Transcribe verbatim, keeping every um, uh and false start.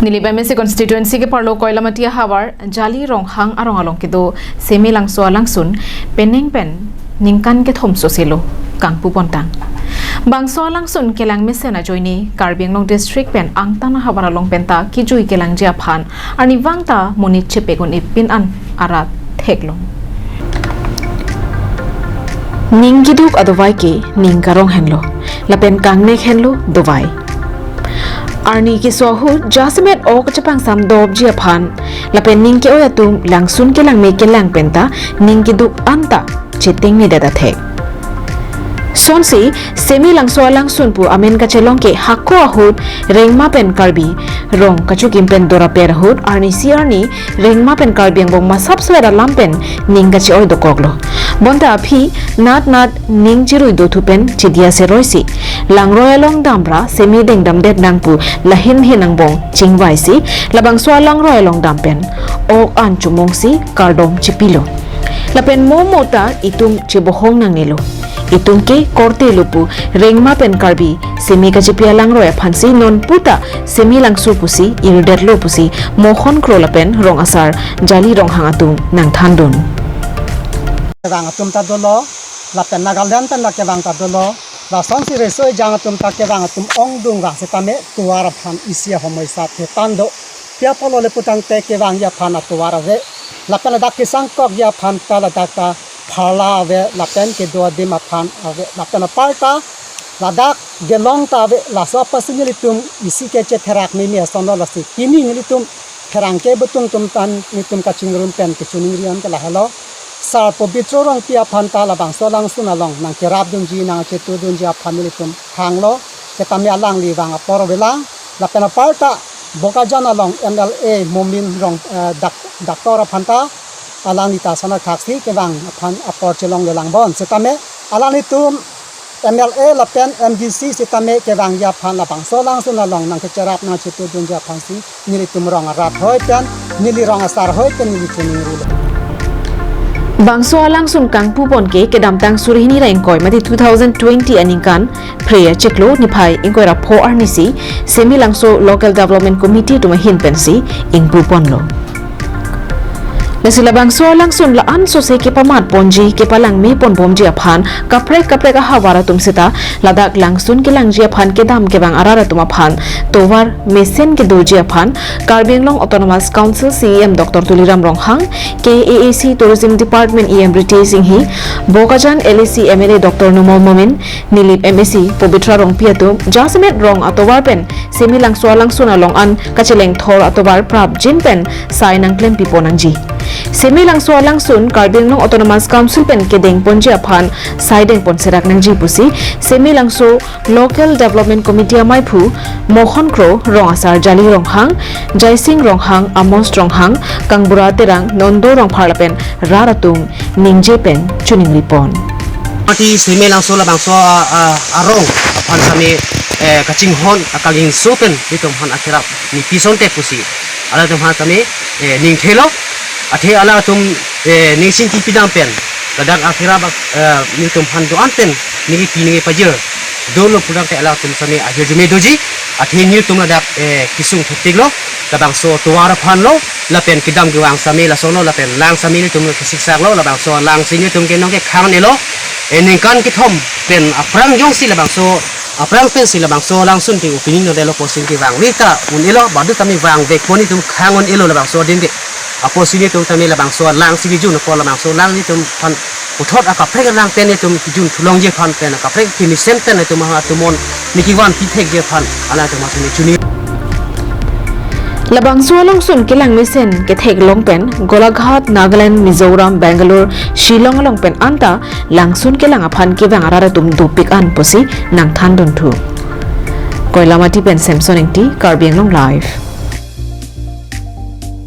Nilip M A C constituency keparlo Koilamati ahavar Jali Ronghang arong along kedo Semi Langso alangsun penang pen ningkan kethom soselo kangpu pontang. Bangso alangsun kelang mesen ajoine Karbi Anglong district pen angtan ahavar along penta kejui kelangji aphan arnivang ta monit chepek un-e pin an arat theklong. Ning keduk adovai ke ning karong henlo, lapen kangnek henlo dovai. Arni keso ahut jasemet ok chepangsam dopji aphan, lapen ning ke-oi atum langsun kelangme kelang penta ning keduk anta chetengne det athek. Sonsi Semi Langso alangsun pu amen kachelong ke hako ahut Rengma pen Karbi rong kachukim pen doraper ahut arnisi arni Rengma pen Karbi angbong masap swer alam pen ning kache-oi dokoklo. Bonta aphi nat nat ning chirui dothu pen chidia seroi si langroi along damra semi dengdamdet nang pu lahin hin angbong chingvai si labangso alangroi along dam pen ok an chumong si kardom chipilo. Lapen mo mo ta itum chebohong nangnelo. Itum ke korte lo pu Rengma pen Karbi semi kachepi alangroi aphansi non puta Semi Langso pusi irdetlo pusi Mohon Kro lapen rong asar Jali Ronghang atum nangthandun. Kevang atum ta dolo, lapen Nagaland pen la kevang ta dolo, lasonsi riso ejang atum ta kevang atum ongdung vang setame tovar aphan isi ahomoisa thetan do. Pi apotlo le putangte kevangji aphan atovar ave. Lapen ladak kesangkokji aphan ta ladak ta pharla ave, lapen kedo adim aphan ave, lapen aparta ladak gelong ta ave, laso apotsi nelitum isi ke chetherak mimi asonlo lasi. Pini nelitum pherangke betung atum tan nelitum kachingrum pen kechiningri an ke lahelo. Sar Pobitro Rongpi aphan ta labangso alangsun along nangkerapdunji nangchetudunji aphan nelitum hanglo. Setame alangli vang apor avelang. Lapen aparta Bokajan along M L A Momin Rong, eh, dak-, Doctor aphan ta alangli ta sana thaksi kevang aphan apor chelonglelang bon. Setame alanglitum M L A lapen M D C setame kevangji aphan labangso alangsun along nangkecherap nangchetudunji aphansi nelitum rong arat hoi pen, neli rong asar hoi pen neli chiningri lo. Bangso alangsun kangpu pon ke kedamtang suri hini ra ingkoi mate two thousand twenty aningkan Phre achiklo niphai ingkoi ra pho arnisi Semi Langso Local Development Committee atum ahin pensi ingpu ponlo. Lasi labangso alangsun la-an sose kepamat ponji kepalangme ponbomji aphan kaprek kaprek ahavar atum seta ladak langsun kelangji aphan kedam kevang arat atum aphan tovar mesen kedoji aphan Karbi Anglong Autonomous Council C E M Doctor Tuliram Ronghang, K A A C Tourism Department E M Ritesh Enghi, Bokajan L A C M L A Doctor Numal Momin, Nilip M A C Pobitra Rongpi atum jasemet rong atovar pen Semi Langso alangsun along an kacheleng thor atovar prapjin pen sai nangklempi pon nangji. Semi Langso alangsun Karbi Anglong Autonomous Council pen kedeng ponji aphan sai deng pon serak nangji pusi Semi Langso Local Development Committee amaiphu Mohon Kro, rong asar Jali Ronghang, Jaising Ronghang, Amos Ronghang, Kangbura Terang, Nondo Rongphar lapen rat atum ningje pen chiningri pon. Mati Semi Langso labangso a, a, arong aphan sami, eh, kachinghon akagingso pen itum aphan akerap ni pison te pusi. Alangtum aphan sami, eh, ning thelo, athe alangtum, eh, ningsin kipi dam pen ladak akerap, eh, nelitum aphan do-an pen ningje pi ningje pajir dolo pulangte alangtum sami ahirjume doji, athe nelitum ladak, eh, kesung thektik lo, labangso tovar aphan lo, lapen kedam kevang sami lason lo, lapen lang sami nelitum kesiksak lo, labangso lang si nelitum ke nong kekhang ne lo, eh, ningkan kethom pen aphrang jongsi labangso, aphrang pensi labangso langsun ke opening lo delo pusi kevang vek ta un-e lo, badu tame vangvek pon nelitum khang un-e lo labangso adim ke. Apotsi nelitum tame labangso lang si kejun apor labangso lang nelitum aphan puthot akaprek lang pen nelitum kejun thulongji aphan pen akaprek kemesen pen nelitum atum mon niki van pithekji aphan alangtum atum chini. Labangso alangsun kelang mesen ketheklong pen Golaghat, Nagaland, Mizoram, Bangalore, Shillong along pen anta langsun kelang aphan kevang arat atum dopik an pusi nangthandunthu. Koilamati pen Samson Engti, Karbi Anglong Live.